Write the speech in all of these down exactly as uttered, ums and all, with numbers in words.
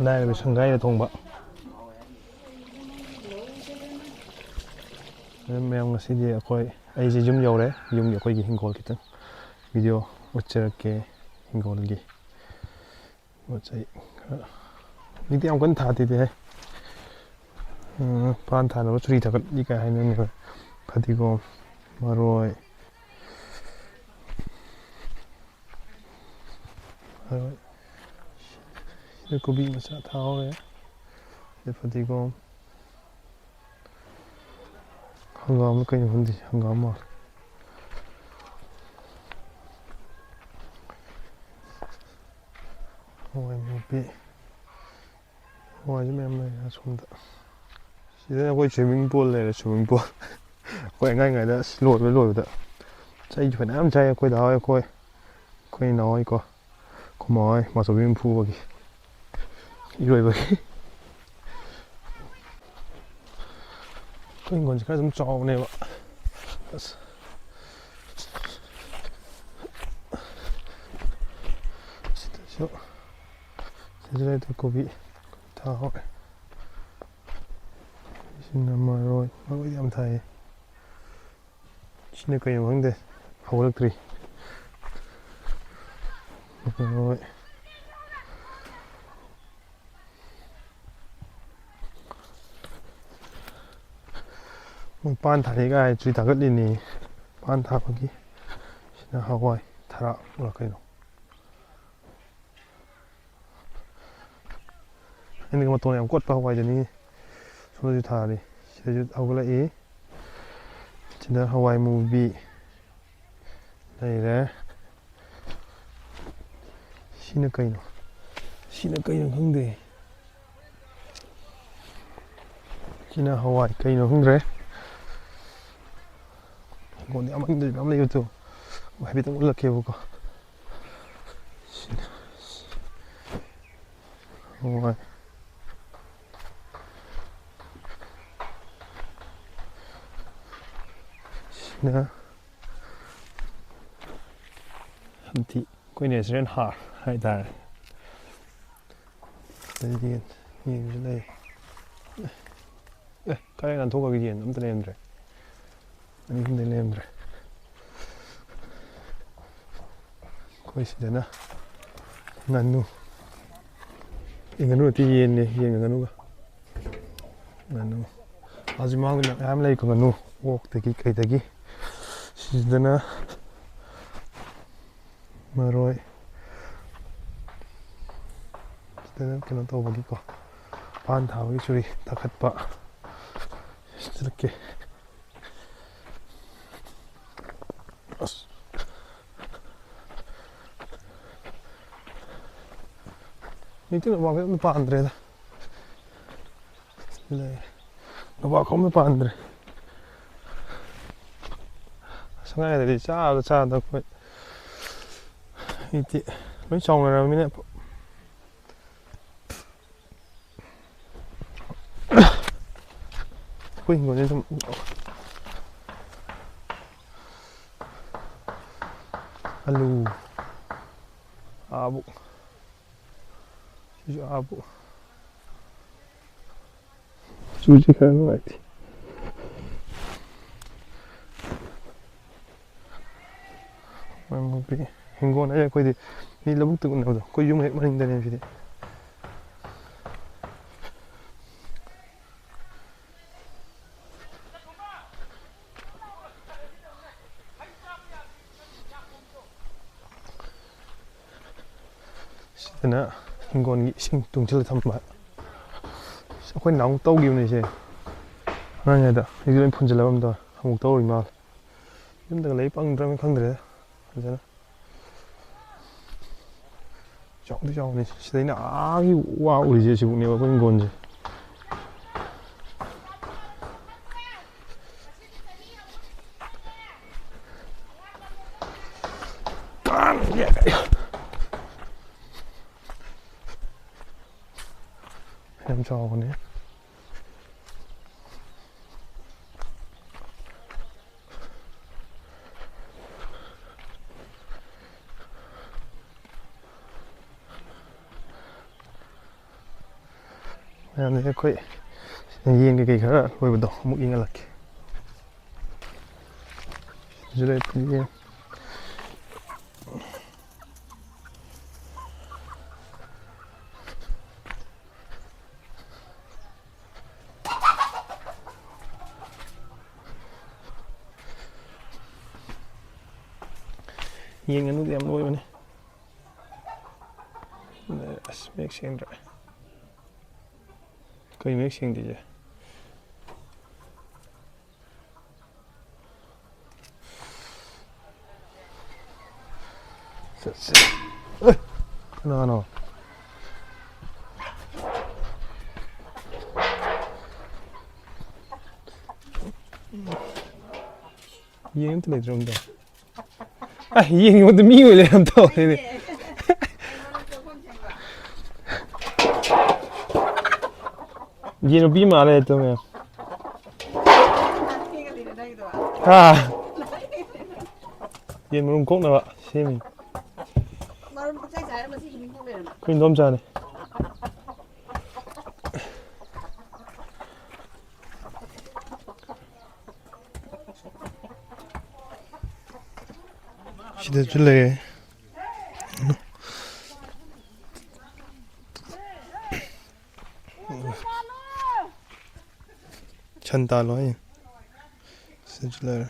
ꯂꯥꯏꯔꯕ ꯁꯪꯒꯥꯏꯗ ꯊꯣꯡꯕ꯫ ꯑꯗꯨꯝ ꯃꯌꯥꯝ, ꯉꯁꯤꯗꯤ ꯑꯩꯈꯣꯏ, ꯑꯩꯁꯦ ꯌꯨꯝ ꯌꯧꯔꯦ꯫ ꯌꯨꯝꯒꯤ ꯑꯩꯈꯣꯏꯒꯤ ꯍꯤꯡꯒꯣꯜ ꯈꯤꯇꯪ ꯚꯤꯗꯤꯑꯣ ꯎꯠꯆꯔꯛꯀꯦ꯫ ꯍꯤꯡꯒꯣꯜꯒꯤ ꯄꯣꯠ ꯆꯩ ꯈꯔ, ꯍꯧꯖꯤꯛꯇꯤ ꯌꯥꯝ ꯀꯟꯅ ꯊꯥꯗꯦꯗꯦꯍꯦ꯫ ꯎꯝ, ꯄꯥꯟ ꯊꯥꯅꯕ ꯆꯨꯔꯤ ꯊꯥꯒꯠꯂꯤ ꯀꯥꯏ ꯍꯥꯏꯅꯕꯅꯦꯕ꯫ ꯐꯗꯤꯒꯣꯝ, ꯃꯔꯣꯏ, ꯃꯔꯣꯏ꯫ ꯁꯤꯗ ꯀꯣꯕꯤ ꯃꯆꯥ ꯊꯥꯍꯧꯔꯦ꯫ ꯁꯤꯗ ꯐꯗꯤꯒꯣꯝ꯫ ꯍꯪꯒꯥꯝꯂ ꯀꯩꯅꯣ ꯈꯪꯗꯦ, ꯍꯪꯒꯥꯝ ꯃꯥꯜꯂꯦ꯫ ꯍꯋꯥꯏ ꯃꯨꯕꯤ꯫ ꯍꯋꯥꯏꯁꯨ ꯃꯌꯥꯝ ꯂꯩꯔꯦ ꯑꯁꯣꯝꯗ꯫ ꯁꯤꯗ ꯑꯩꯈꯣꯏ swimming pool ꯂꯩꯔꯦ, swimming pool꯫ ꯑꯩꯈꯣꯏ ꯑꯉꯥꯡ ꯑꯣꯏꯔꯤꯉꯩꯗ ꯑꯁ ꯂꯣꯏꯕ ꯂꯣꯏꯕꯗ꯫ ꯆꯩꯁꯨ ꯐꯅꯌꯥꯝ ꯆꯥꯏ ꯑꯩꯈꯣꯏ ꯗꯥ ꯍꯣꯏ, ꯑꯩꯈꯣꯏ, ꯑꯩꯈꯣꯏ ꯏꯅꯥꯎ ꯍꯣꯏꯀꯣ꯫ ꯑꯩꯈꯣꯏ ꯃꯥ ꯍꯣꯏ ꯃꯥꯆꯧꯕꯤ ꯑꯃ ꯐꯨꯕꯒꯤ꯫ ꯏꯔꯣꯏꯕꯒꯤ꯫ ꯑꯩꯈꯣꯏ ꯍꯤꯡꯒꯣꯜꯁꯦ ꯈꯔ ꯑꯗꯨꯝ ꯆꯥꯎꯕꯅꯦꯕ꯫ ꯑꯁ꯫ ꯁꯤꯗꯁꯨ, ꯁꯤꯗꯁꯨ ꯂꯩꯇꯦ, ꯀꯣꯕꯤ ꯊꯥꯍꯧꯔꯦ꯫ ꯁꯤꯅ ꯃꯔꯣꯏ, ꯃꯔꯣꯏ ꯌꯥꯝ ꯊꯥꯏꯌꯦ꯫ ꯁꯤꯅ ꯀꯩꯅꯣ ꯈꯪꯗꯦ, ꯍꯧꯒꯠꯂꯛꯇ꯭ꯔꯤ꯫ ꯃꯔꯣꯏ꯫ ꯃꯣꯏ ꯄꯥꯟ ꯊꯥꯔꯤ ꯀꯥꯏ ꯆꯨꯔꯤ ꯊꯥꯒꯠꯂꯤꯅꯦ꯫ ꯄꯥꯟ ꯊꯥꯕꯒꯤ꯫ ꯁꯤꯅ ꯍꯋꯥꯏ ꯊꯔꯥꯛꯂ ꯀꯩꯅꯣ꯫ ꯑꯩꯅ ꯃꯇꯣꯟ ꯌꯥꯝ ꯀꯣꯠꯄ ꯍꯋꯥꯏꯗꯨꯅꯤ꯫ ꯁꯣꯝꯗꯁꯨ ꯊꯥꯔꯤ꯫ ꯁꯤꯗꯁꯨ ꯍꯧꯒꯠꯂꯛꯏ꯫ ꯁꯤꯗ ꯍꯋꯥꯏ ꯃꯨꯕꯤ ꯂꯩꯔꯦ꯫ ꯁꯤꯅ ꯀꯩꯅꯣ? ꯁꯤꯅ ꯀꯩꯅꯣ ꯈꯪꯗꯦ꯫ ꯁꯤꯅ ꯍꯋꯥꯏ ꯀꯩꯅꯣ ꯈꯪꯗ꯭ꯔꯦ꯫ ꯍꯤꯡꯒꯣꯜꯗ ꯌꯥꯝ ꯃꯅꯤꯡꯗꯁꯨ ꯃꯌꯥꯝ ꯂꯩꯕꯗꯣ꯫ ꯍꯥꯏꯐꯦꯠꯇꯪ ꯎꯠꯂꯛꯀꯦꯕꯀꯣ꯫ ꯁꯤꯅ ꯍꯋꯥꯏ꯫ ꯁꯤꯅ ꯍꯥꯏꯗꯤ ꯑꯩꯈꯣꯏ natural ꯍꯥꯔ ꯍꯥꯏꯇꯥꯔꯦ꯫ ꯌꯦꯟ, ꯌꯦꯟꯁꯨ ꯂꯩ꯫ ꯑꯦ, ꯀꯥꯏ ꯅꯥꯟꯊꯣꯛꯈ꯭ꯔꯒꯦ? ꯌꯦꯟ ꯑꯝꯇ ꯂꯩꯔꯝꯗ꯭ꯔꯦ꯫ ꯑꯅꯤ ꯑꯍꯨꯝꯗꯩ ꯂꯩꯔꯝꯗ꯭ꯔꯦ꯫ ꯑꯩꯈꯣꯏ ꯁꯤꯗꯅ ꯉꯥꯅꯨ꯫ ꯑꯦ, ꯉꯥꯅꯨ ꯅꯠꯇꯦ, ꯌꯦꯟꯅꯦ, ꯌꯦꯟꯒ ꯉꯥꯅꯨꯒ꯫ ꯉꯥꯅꯨ꯫ ꯍꯧꯖꯤꯛ ꯃꯃꯥꯡꯗ ꯃꯌꯥꯝ ꯂꯩꯀꯣ, ꯉꯥꯅꯨ, ꯑꯣꯛꯇꯒꯤ ꯀꯩꯗꯒꯤ꯫ ꯁꯤꯗꯅ ꯃꯔꯣꯏ꯫ ꯁꯤꯗꯅ ꯀꯩꯅꯣ ꯇꯧꯕꯒꯤꯀꯣ, ꯄꯥꯟ ꯊꯥꯕꯒꯤ ꯆꯨꯔꯤ ꯇꯛꯈꯠꯄ꯫ ꯆꯠꯂꯛꯀꯦ꯫ ꯑꯁ꯫ ꯍꯧꯖꯤꯛꯇꯤ ꯅꯣꯕꯥꯞ ꯑꯝꯇ ꯄꯥꯟꯗ꯭ꯔꯦꯗ꯫ ꯂꯩ꯫ ꯅꯣꯕꯥꯞ ꯑꯝꯇ ꯄꯥꯟꯗ꯭ꯔꯦ꯫ ꯁꯉꯥꯏꯗꯗꯤ ꯆꯥꯕꯗ ꯆꯥꯕꯗ ꯑꯩꯈꯣꯏ ꯍꯧꯖꯤꯛꯇꯤ ꯂꯣꯏ ꯆꯥꯎꯅꯔꯕꯅꯤꯅ꯫ ꯑꯩꯈꯣꯏ ꯍꯤꯡꯒꯣꯜꯁꯦ ꯁꯨꯝ ꯑꯂꯨ, ꯑꯥꯕꯨ, ꯁꯤꯁꯨ ꯑꯥꯕꯨ꯫ ꯆꯨꯁꯦ ꯈꯔ ꯅꯨꯡꯉꯥꯏꯇꯦ꯫ ꯃꯔꯝꯗꯤ ꯍꯤꯡꯒꯣꯜ ꯍꯥꯏꯁꯦ ꯑꯩꯈꯣꯏꯗꯤ ꯃꯤ ꯂꯧꯕꯨꯛꯇ ꯎꯅꯕꯗꯣ, ꯑꯩꯈꯣꯏ ꯌꯨꯝ ꯍꯦꯛ ꯃꯅꯤꯡꯗꯅꯦ ꯁꯤꯗꯤ꯫ ꯁꯤꯗꯅ ꯍꯤꯡꯒꯣꯜꯒꯤ ꯏꯁꯤꯡ ꯇꯨꯡꯁꯤꯜꯂ ꯊꯝꯕ꯫ ꯑꯩꯈꯣꯏ ꯅꯍꯥꯟꯃꯨꯛ ꯇꯧꯈꯤꯕꯅꯦ ꯁꯦ, ꯑꯉꯥꯡꯉꯩꯗ꯫ ꯍꯧꯖꯤꯛ ꯂꯣꯏ ꯐꯨꯟꯖꯜꯂꯕ ꯑꯝꯇ ꯑꯃꯨꯛ ꯇꯧꯔꯤ ꯃꯥꯜꯂꯦ꯫ ꯌꯨꯝꯗꯒ ꯂꯩ ꯐꯪꯗ꯭ꯔꯕꯅꯤ ꯈꯪꯗ꯭ꯔꯦꯗ ꯐꯖꯅ꯫ ꯆꯥꯎꯗꯤ ꯆꯥꯎꯕꯅꯤ꯫ ꯁꯤꯗꯩꯅ ꯑꯥꯒꯤ ꯋꯥ ꯎꯔꯤꯁꯦ ꯁꯤꯕꯨꯛꯅꯦꯕ ꯑꯩꯈꯣꯏ ꯍꯤꯡꯒꯣꯜꯁꯦ꯫ ꯌꯥꯝ ꯆꯥꯎꯕꯅꯦ꯫ ꯃꯌꯥꯝꯁꯦ ꯑꯩꯈꯣꯏ ꯌꯦꯟ ꯀꯩꯀꯩ ꯈꯔ ꯂꯣꯏꯕꯗꯣ ꯑꯃꯨꯛ ꯌꯦꯡꯍꯜꯂꯛꯀꯦ꯫ ꯁꯤꯗ ꯂꯩ ꯌꯦꯟ꯫ ꯌꯦꯟ ꯉꯥꯅꯨꯗꯤ ꯌꯥꯝ ꯂꯣꯏꯕꯅꯦ꯫ ꯑꯁ, ꯃꯌꯦꯛ ꯁꯦꯡꯗ꯭ꯔꯦ꯫ ꯀꯩ ꯃꯌꯦꯛ ꯁꯦꯡꯗ꯭ꯔꯤꯁꯦ? ꯆꯠꯁꯦ꯫ ꯑꯦ! ꯀꯅꯥꯅꯣ? ꯌꯦꯡ ꯑꯝꯇ ꯂꯩꯇ꯭ꯔꯣ ꯑꯝꯇ? ꯑ, ꯌꯦꯡꯉꯤꯉꯩꯗ ꯃꯤ ꯑꯣꯏ ꯂꯩꯔꯝ ꯇꯧꯔꯦꯅꯦ꯫ ꯌꯦꯟ ꯅꯨꯄꯤ ꯃꯥꯜꯂꯦ ꯇꯨꯃꯦ꯫ ꯍꯥ? ꯌꯦꯟ ꯃꯔꯨꯝ ꯀꯣꯛꯅꯕ ꯁꯦꯝꯃꯤ꯫ ꯃꯔꯨꯝ ꯄꯨꯡꯆꯥꯏ ꯆꯥꯏꯔ ꯃꯁꯤ ꯍꯤꯡ ꯊꯣꯛ ꯂꯩꯔꯝꯃꯦ꯫ ꯑꯩꯈꯣꯏ ꯏꯟꯗꯣꯝꯆꯥꯅꯦ꯫ ꯁꯤꯗꯁꯨ ꯂꯩꯔꯦ꯫ ꯁꯟ ꯇꯥꯜꯂꯣ ꯍꯥꯏ꯫ ꯁꯤꯗꯁꯨ ꯂꯩꯔꯦ꯫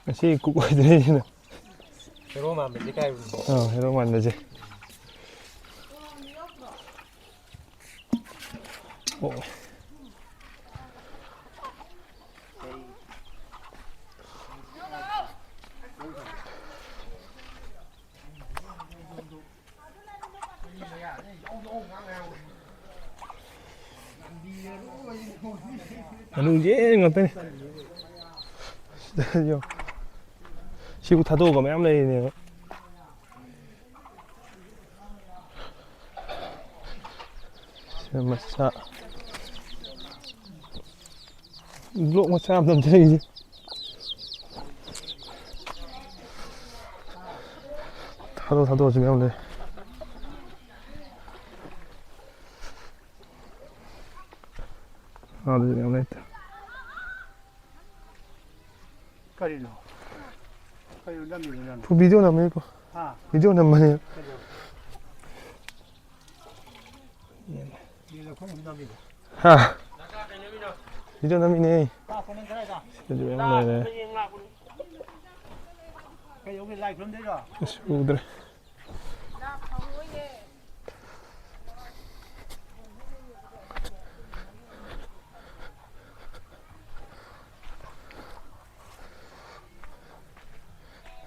ꯉꯁꯤ ꯀꯨꯛ ꯑꯣꯏꯗꯣꯏꯅꯤꯅ꯫ ꯍꯦꯔꯣ ꯃꯥꯟꯕꯁꯦ ꯀꯥꯏꯕꯅꯤ꯫ ꯑꯥ, ꯍꯦꯔꯣ ꯃꯥꯟꯕꯁꯦ꯫ ꯑꯣ꯫ ꯉꯥꯅꯨ ꯌꯦꯟ ꯉꯥꯛꯇꯅꯤ꯫ ꯁꯤꯗ ꯌꯦꯡꯉꯣ꯫ ꯁꯤꯕꯨ ꯊꯥꯗꯣꯛꯑꯒ ꯃꯌꯥꯝ ꯂꯩꯔꯤꯅꯦꯕ꯫ ꯁꯤ ꯃꯆꯥ꯫ ꯕ꯭ꯂꯣꯛ ꯃꯆꯥ ꯑꯃ ꯅꯝꯖꯔꯤꯁꯦ꯫ ꯊꯥꯗꯣꯛ ꯊꯥꯗꯣꯛꯑꯁꯤ ꯃꯌꯥꯝ ꯂꯩ꯫ ꯑꯥꯗꯁꯨ ꯃꯌꯥꯝ ꯂꯩ꯫ ꯀꯔꯤꯅꯣ? ꯀꯔꯤꯅꯣ ꯅꯝꯃꯤꯗꯨꯅ? ꯚꯤꯗꯤꯑꯣ ꯅꯝꯃꯤꯀꯣ꯫ ꯍꯥ? ꯚꯤꯗꯤꯑꯣ ꯅꯝꯕꯅꯦ꯫ ꯀꯩꯅꯣ? ꯌꯦꯟ ꯂꯧꯈꯣꯡ ꯑꯃ ꯅꯝꯃꯤꯗꯣ꯫ ꯍꯥ? ꯚꯤꯗꯤꯑꯣ ꯅꯝꯃꯤꯅꯦ꯫ ꯂꯥꯛꯄ ꯅꯪ ꯀꯗꯥꯏꯗ? ꯁꯤꯗꯁꯨ ꯃꯌꯥꯝ ꯂꯩꯔꯦ꯫ ꯀꯩꯗꯧꯒꯦ, ꯂꯥꯏ ꯈꯨꯔꯨꯝꯗꯣꯏꯔꯣ? ꯑꯁ, ꯎꯗ꯭ꯔꯦ꯫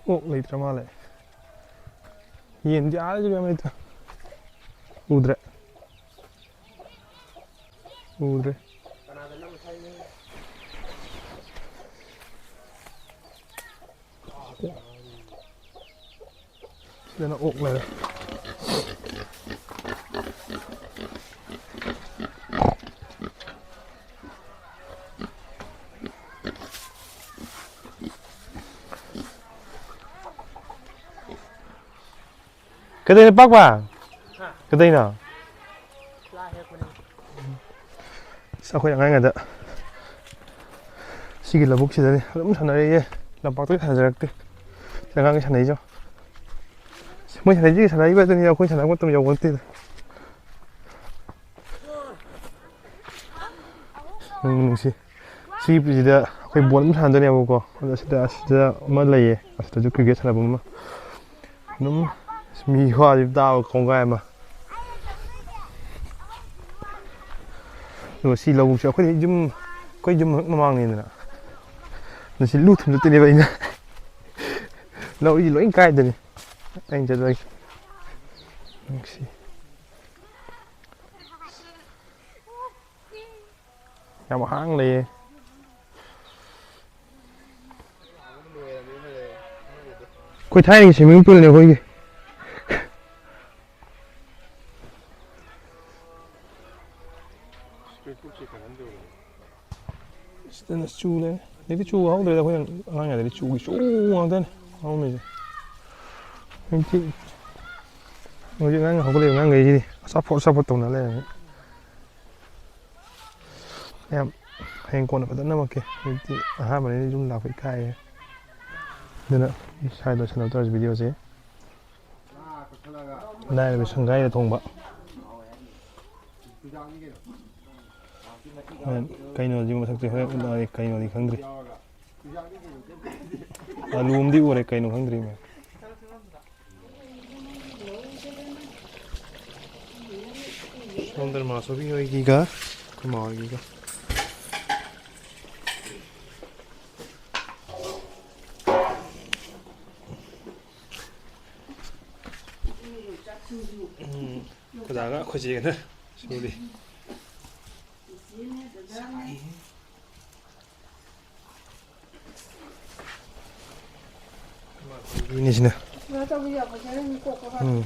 ꯑꯣꯛ ꯂꯩꯇ꯭ꯔ ꯃꯥꯜꯂꯦ꯫ ꯌꯦꯟꯗꯤ ꯑꯥꯗꯁꯨ ꯃꯌꯥꯝ ꯂꯩꯇ꯭ꯔꯣ? ꯎꯗ꯭ꯔꯦ꯫ ꯎꯗ꯭ꯔꯦ꯫ ꯁꯤꯗꯅ ꯑꯣꯛ ꯂꯩꯔꯦ꯫ ꯀꯩꯗꯧꯔꯤꯅꯣ, ꯄꯥꯛꯄ? ꯀꯩꯗꯧꯔꯤꯅꯣ? ꯑꯁ, ꯑꯩꯈꯣꯏ ꯑꯉꯥꯡꯉꯩꯗ ꯁꯤꯒꯤ ꯂꯧꯕꯨꯛꯁꯤꯗꯅꯤ ꯑꯗꯨꯝ ꯁꯥꯟꯅꯔꯛꯏꯁꯦ꯫ ꯂꯝꯄꯥꯛꯇꯗꯤ ꯁꯥꯟꯅꯖꯔꯛꯇꯦ꯫ ꯁꯤ ꯑꯉꯥꯡꯒꯤ ꯁꯥꯟꯅꯩꯁꯦ꯫ ꯃꯣꯏ ꯁꯥꯟꯅꯩꯁꯤꯒ ꯁꯥꯟꯅꯔꯤꯕ ꯑꯗꯨꯅꯤ, ꯑꯩꯈꯣꯏ ꯁꯥꯟꯅꯕ ꯃꯇꯝ ꯌꯧꯕ ꯅꯠꯇꯦꯗ꯫ ꯅꯨꯡꯕꯨ ꯅꯨꯡꯁꯤ꯫ ꯁꯤꯒꯤꯁꯤꯗ ꯑꯩꯈꯣꯏ ꯕꯣꯜ ꯑꯃ ꯁꯥꯟꯅꯗꯣꯏꯅꯦꯕꯀꯣ꯫ ꯑꯗꯣ ꯑꯁꯤꯗ, ꯑꯁꯤꯗ ꯑꯃ ꯂꯩꯌꯦ꯫ ꯑꯁꯤꯗꯁꯨ ꯀ꯭ꯔꯤꯀꯦꯠ ꯁꯥꯟꯅꯐꯝ ꯑꯃ꯫ ꯑꯗꯨꯝ ꯃꯤ ꯋꯥꯁꯤ ꯇꯥꯕ ꯀꯣꯡꯒꯥꯏ ꯑꯃ꯫ ꯑꯗꯨꯒ ꯁꯤ ꯂꯧꯕꯨꯛꯁꯦ ꯑꯩꯈꯣꯏ ꯌꯨꯝ, ꯑꯩꯈꯣꯏ ꯌꯨꯝ ꯍꯦꯛ ꯃꯃꯥꯡꯅꯤꯗꯅ꯫ ꯑꯗꯨ ꯁꯤ ꯂꯨ ꯊꯨꯝꯗꯠꯇꯣꯏꯅꯦꯕ ꯑꯩꯅ꯫ ꯂꯧꯔꯤ ꯂꯣꯏ ꯀꯥꯏꯗꯅꯤ ꯑꯩꯅ ꯆꯠꯂꯒꯦ꯫ ꯅꯨꯡꯁꯤ꯫ ꯌꯥꯝ ꯍꯥꯡ ꯂꯩꯌꯦ꯫ ꯑꯩꯈꯣꯏ ꯊꯥꯏꯅꯒꯤ swimming pool ꯅꯦ ꯑꯩꯈꯣꯏꯒꯤ꯫ ꯁꯤꯗꯅ ꯆꯨ ꯂꯩꯔꯦ꯫ ꯍꯧꯖꯤꯛꯇꯤ ꯆꯨ ꯍꯧꯗ꯭ꯔꯦꯗ, ꯑꯩꯈꯣꯏ ꯑꯉꯥꯡ ꯑꯣꯏꯔꯤꯉꯩꯗꯗꯤ ꯆꯨꯒꯤ ꯆꯨ ꯉꯥꯛꯇꯅꯤ ꯍꯧꯔꯝꯃꯤꯁꯦ꯫ ꯍꯧꯖꯤꯛꯇꯤ ꯍꯧꯖꯤꯛ ꯑꯉꯥꯡ ꯍꯧꯒꯠꯂꯛꯏꯕ ꯑꯉꯥꯡꯈꯩꯁꯤꯗꯤ ꯑꯆꯥꯄꯣꯠ ꯑꯆꯥꯄꯣꯠ ꯇꯧꯅ ꯂꯩꯔꯝꯃꯦ꯫ ꯌꯥꯝ ꯍꯌꯦꯡ ꯀꯣꯟꯅ ꯐꯖꯅ ꯅꯝꯃꯛꯀꯦ꯫ ꯍꯧꯖꯤꯛꯇꯤ ꯑꯍꯥꯟꯕꯅꯤꯅ ꯌꯨꯝ ꯂꯥꯛꯄ ꯏꯀꯥꯏꯌꯦ꯫ ꯑꯗꯨꯅ ꯁ꯭ꯋꯥꯏꯗ ꯂꯣꯏꯁꯤꯟꯅꯕ ꯇꯧꯔꯁꯤ ꯚꯤꯗꯤꯑꯣꯁꯦ꯫ ꯂꯥꯏꯔꯕ ꯁꯪꯒꯥꯏꯗ ꯊꯣꯡꯕ꯫ ꯍꯣꯔꯦꯟ ꯀꯩꯅꯣꯁꯤ ꯃꯁꯛꯁꯦ ꯍꯣꯔꯦꯟ ꯎꯠꯂꯛꯑꯒꯦ, ꯀꯩꯅꯣꯗꯤ ꯈꯪꯗ꯭ꯔꯤ꯫ ꯑꯂꯨ ꯑꯃꯗꯤ ꯎꯔꯦ, ꯀꯩꯅꯣ ꯈꯪꯗ꯭ꯔꯤ ꯃꯌꯥꯝ꯫ ꯁꯣꯝꯗꯅ ꯃꯥꯁꯣꯕꯤ ꯍꯣꯏꯒꯤꯒ ꯑꯩꯈꯣꯏ ꯃꯥ ꯍꯣꯏꯒꯤꯒ꯫ ꯎꯝ, ꯑꯣꯖꯥꯒ ꯑꯩꯈꯣꯏ ꯆꯦꯒꯅ ꯁꯨꯔꯤ꯫ ꯃꯤꯅꯤꯁꯤꯅ꯫ ꯀꯩꯅꯣ ꯇꯧꯕ ꯌꯥꯎꯕꯁꯦ ꯅꯪ ꯀꯣꯛꯄ ꯃꯥ-꯫ ꯎꯝ꯫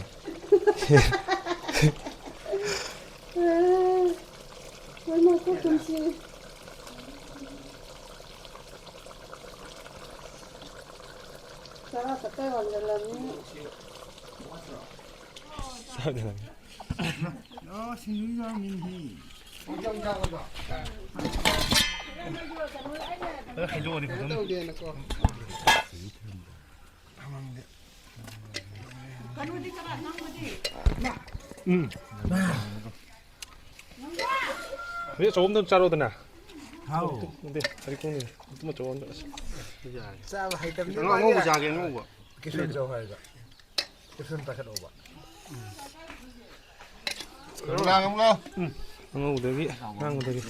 ꯀꯩꯅꯣ ꯀꯣꯛ ꯇꯨꯝꯁꯤ꯫ ꯆꯔꯥ ꯇꯠꯇ ꯋꯥꯟꯖꯜꯂꯝꯅꯤ꯫ ꯆꯥꯗꯅ꯫ ꯑꯣ, ꯁꯤꯡꯖꯨ ꯌꯥꯎꯔꯝꯃꯤꯅꯦꯍꯦ꯫ ꯍꯩꯗꯣꯛꯑꯗꯤ ꯐꯖꯅ꯫ ꯎꯝ꯫ ꯍꯧꯖꯤꯛ ꯑꯆꯧꯕ ꯑꯝꯇ ꯆꯥꯔꯣꯗꯅ꯫ ꯍꯥꯎ꯫ ꯅꯠꯇꯦ, ꯍꯔꯤꯀꯣꯡꯅꯦ꯫ ꯑꯗꯨꯝ ꯑꯆꯧꯕ ꯑꯝꯇ꯫ ꯆꯥꯕ ꯍꯩꯇꯕꯅꯤ ꯑꯉꯧꯕ ꯃꯥꯗꯤ꯫ ꯆꯥꯒꯦ, ꯑꯉꯧꯕ꯫ ꯀꯤꯁꯟ ꯆꯧ ꯍꯥꯏꯔꯒ꯫ ꯀꯤꯁꯟ ꯄꯥꯏꯈꯠꯂꯛꯑꯣꯕ꯫ ꯂꯥꯡ ꯑꯃꯨꯛ ꯂꯥꯎ꯫ ꯎꯝ꯫ ꯑꯉꯧꯕꯗꯒꯤ, ꯑꯉꯥꯡꯕꯗꯒꯤ꯫